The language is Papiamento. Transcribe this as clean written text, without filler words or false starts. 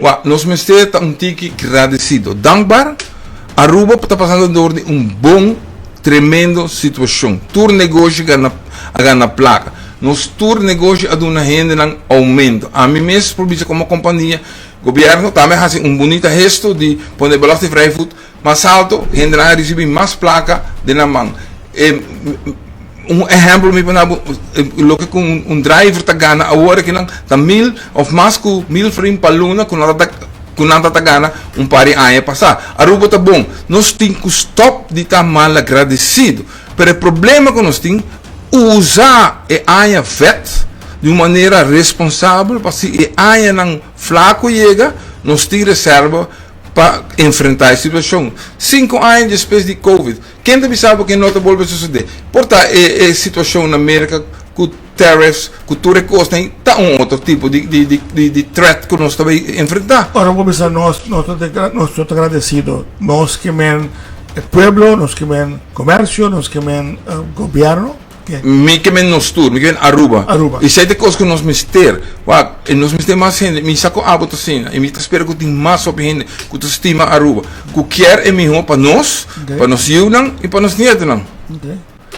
Wak, nos mester ta un tiki gradecido, dankbaar. Aruba ta pasando door di un bon, tremendo situacion. Tur negoshi gana, a gana placa. Nos tur negoshi a duna hendenan aumento. Ami mes por bisa como compania, gobierno tambe a haci un bunita gesto di pone belastingvrije voet mas alto, hendenan a ricibi mas placa den nan man. E un ehempel mi pone bo, loke cu un driver ta gana awor akinan ta mil of mas cu mil florin pa luna cu nan ta cu nan ta gana un par di aña pasa. Aruba ta bon, nos tin cu stop di ta malagradecido, pero e problema cu nos tin, usa e aña vet di un manera responsabel pa si e añanan flaco yega nos tin reserva pa enfrenta e situacion. 5 aña despues di Covid, ken ta bisa bo cu no ta bolbe sucede? Por ta e situacion na America cu tariffs, cu tur e cosnan, ta un otro tipo di threat cu nos ta bay enfrenta. Ora bo bisa nos ta agradecido, nos kiermen e pueblo, nos kiermen comercio, nos kiermen gobierno? Mi kiermen nos tur, mi kiermen Aruba. Aruba. Y esey ta cos cu nos mester. Wak, nos mester mas hende, mi sa cu abo ta asina, y mi ta spera cu tin mas hopi hende cu ta stima Aruba, cu kier e miho pa nos, pa nos yiunan y pa nos nietonan. Okay.